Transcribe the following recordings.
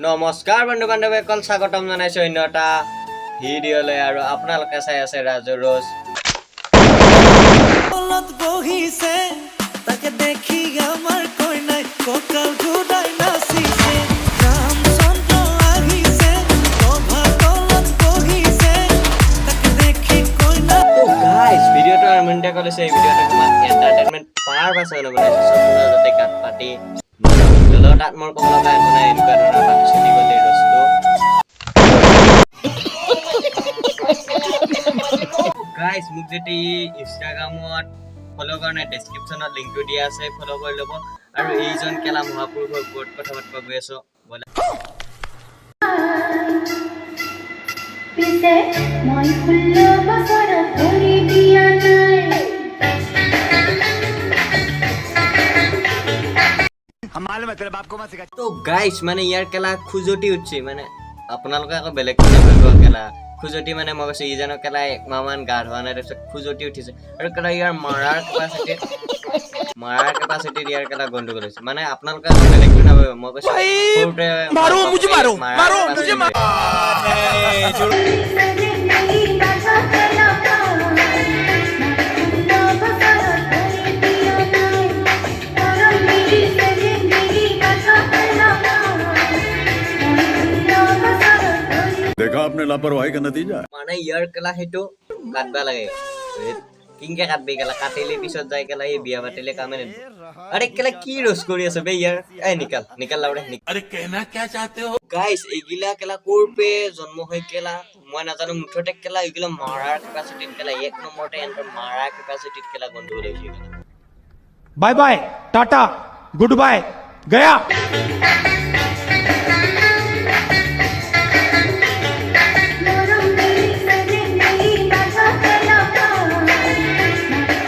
নমস্কাৰ বন্ধু বান্ধৱীসকল, স্বাগতম জনাইছোঁ অন্য এটা ভিডিঅ'লৈ আৰু আপোনালোকে চাই আছে ৰাজু ৰোজ। তলত বহিছে, তাকে দেখি আমাৰ কইনাই কঁকাল ঘূৰাই নাচিছে। ৰামচন্দ্ৰ আহিছে, সভা তলত বহিছে, তাকে দেখি কইনা তো গাইজ, ভিডিঅ'টো আৰম্ভণিতে কৰিছে। এই ভিডিঅ'টো তোমাক এণ্টাৰটেইনমেণ্ট পাৰপাছত বনাইছোঁ, চব যাতে গাত পাতি নলওঁ। তাত মোৰ ক'ব লগা একো নাই। এনেকুৱা ধৰণৰ বাকচি গলি বস্তু। গাইজ, মোক যদি ইনষ্টাগ্ৰামত ফ'ল' কৰা নাই, ডেছক্ৰিপশ্যনত লিংকটো দিয়া আছে, ফ'ল' কৰি ল'ব। আৰু এইজন কেলা মহাপুৰুষৰ ওপৰত কথা পাতিব গৈ আছোঁ, ব'লা। পিছে মই 16 বছৰত ভৰি দিয়া নাই। তো গাইজ, মানে ইয়াৰ কেলা খজুৱতি উঠছে। মানে আপোনালোকে আকৌ বেলেগ কথা ভাবিব। কেলা খজুৱতি মানে মই কৈছো, ইজনৰ কেলা একমাহমান গা ধোৱা নাই, তাৰপিছত খজুৱতি উঠিছে। আৰু কেলা ইয়াৰ মাৰাৰ কেপাচিটিত ইয়াৰ কেলা গণ্ডগোল হৈছে। মানে আপোনালোকে আকৌ বেলেগটো নাভাবিব। মই কৈছো, সৰুতে মাৰো, মুঝে মাৰো, মাৰাৰ মাৰো, মুঝে capacity। জিন্দগী বাধাতে নাপায়। মই 16 বছৰত ভৰি দিয়া নাই। মৰম মিলিছে জিন্দগী বাধাতে নাপায়। মই 16 বছৰত ভৰি देखा आपने लापरवाही का नतीजा है। মানে ইয়াৰ কেলা সেইটো কাটবা লাগে। কিনকে কাটবি কেলা? কাটিলে পিছত যাই কেলা এই বিয়া পাতিলে কামে নিদিব। আৰে কেলা, কি ৰস কৰি আছে বে ইয়াৰ? এই নিকাল, নিকাল লাউৰে। अरे, कहना क्या चाहते हो? গাইছ, এইগিলা কেলা ক'ৰ পে জন্ম হৈ কেলা মই নাজানো। মুঠতে কেলা এইগিলা মাৰাৰ কেপাচিটিত কেলা এক নম্বৰতে, এহঁতৰ মাৰাৰ কেপাচিটিত কেলা গণ্ডগোল হৈছে কেলা। Bye bye, tata, good bye, गया। মৰম মিলিছে জিন্দগী বাধাতে নাপায়। মই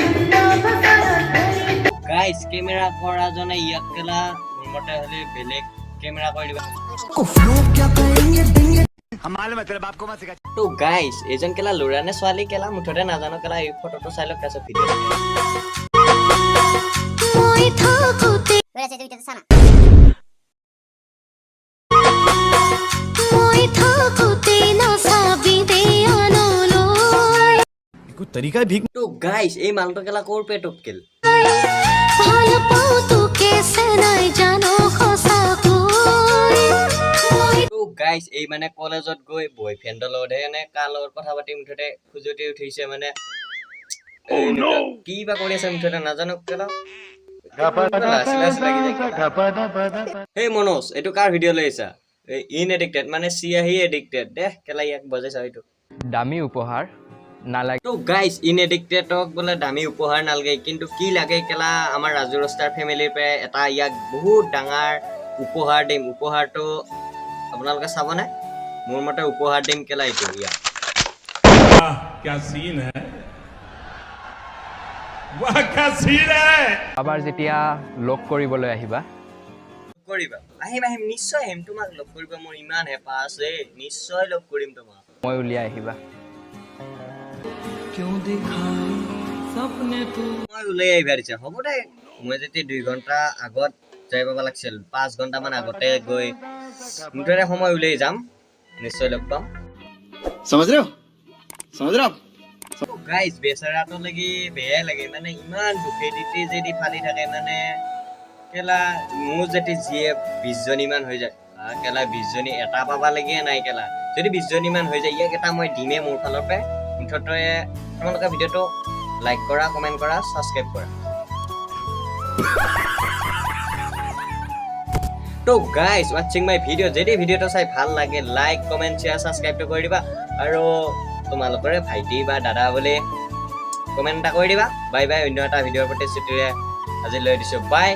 16 বছৰত ভৰি গাইছ, কেমেৰা কৰাজনে ইয়াক কেলা মোৰ মতে হ'লে বেলেগ কেমেৰা কৰি দিবা। তো গাইছ, এইজন কেলা ল'ৰা নে ছোৱালী কেলা মুঠতে নাজানো কেলা। এই ফটোটো চাই লওক, তাৰপিছত ভিডিঅ'। মই থাকোতে মই থাকোতে নাচাবি দে আনলৈ। तरीका भीख তো গাইছ, এই মালটো কেলা ক'ৰ পে টপকিল? ভাল পাওঁ তোকে চেনাই জানো সঁচাকৈ মই। তো গাইছ, এই মানে কলেজত গৈ বয়ফ্ৰেণ্ডৰ লগতহে নে কাৰ লগত কথা পাতি মুঠতে খজুৱতি উঠিছে। মানে এনেকুৱা কি বা কৰি আছে মুঠতে নাজানো কেলা। লাজ লাজ লাগি যায় কেলা। হেই মনোজ, এইটো কাৰ ভিডিঅ' লৈ আহিছা? এই ইন এডিক্টেড, মানে চিয়াহী এডিক্টেড দে কেলা, ইয়াক বজাই চাওঁ এইটো। দামী উপহাৰ নালাগে। তো গাইছ, ইন এডিক্টেডক বোলে দামী উপহাৰ নালাগে, কিন্তু কি লাগে কেলা? আমাৰ ৰাজু ৰস্তাৰ ফেমিলিৰ পৰা এটা ইয়াক বহুত ডাঙৰ উপহাৰ দিম। উপহাৰটো আপোনালোকে চাবনে? মোৰ মতে উপহাৰ দিম কেলা এইটো ইয়াক। क्या सीन है, वाह, क्या सीन है! এবাৰ যেতিয়া লগ কৰিবলৈ আহিবা। কৰিবা, আহিম আহিম, নিশ্চয় আহিম। তোমাক লগ কৰিব মোৰ ইমান হেঁপাহ আছে, নিশ্চয় লগ কৰিম তোমাক। মই উলিয়াই আহিবা। মই ওলাই আহিবা দিছে, হ'ব দে। মই যেতিয়া 2 ঘণ্টা আগত যাই পাব লাগিছিল, 5 ঘণ্টামান আগতে গৈ মুঠতে সময় উলিয়াই যাম, নিশ্চয় লগ পাম। समझ रहे हो? समझ रहे हो आप? গাইজ, বেচেৰাটো লাগি বেয়াই লাগে। মানে ইমান দুখে দিতে যদি ফালি থাকে, মানে কেলা মোৰ যদি যিয়ে 20জনীমান হৈ যায়, কেলা 20জনী এটা পাবা লাগিয়ে নাই কেলা। যদি 20জনীমান হৈ যায়, ইয়াক এটা মই দিমেই মোৰ ফালৰ পৰা। মুঠতে তোমালোকে ভিডিঅ'টো লাইক কৰা, কমেণ্ট কৰা, ছাবস্ক্ৰাইব কৰা। তো গাইজ, ৱাটছিং মাই ভিডিঅ', যদি ভিডিঅ'টো চাই ভাল লাগে, লাইক, কমেণ্ট, শ্বেয়াৰ, ছাবস্ক্ৰাইবটো কৰি দিবা আৰু তোমালোকৰে ভাইটি বা দাদা বুলি কমেণ্ট এটা কৰি দিবা। বাই বাই, অন্য এটা ভিডিঅ'ৰ প্ৰতিশ্ৰুতিৰে আজি লৈ দিছোঁ, বাই।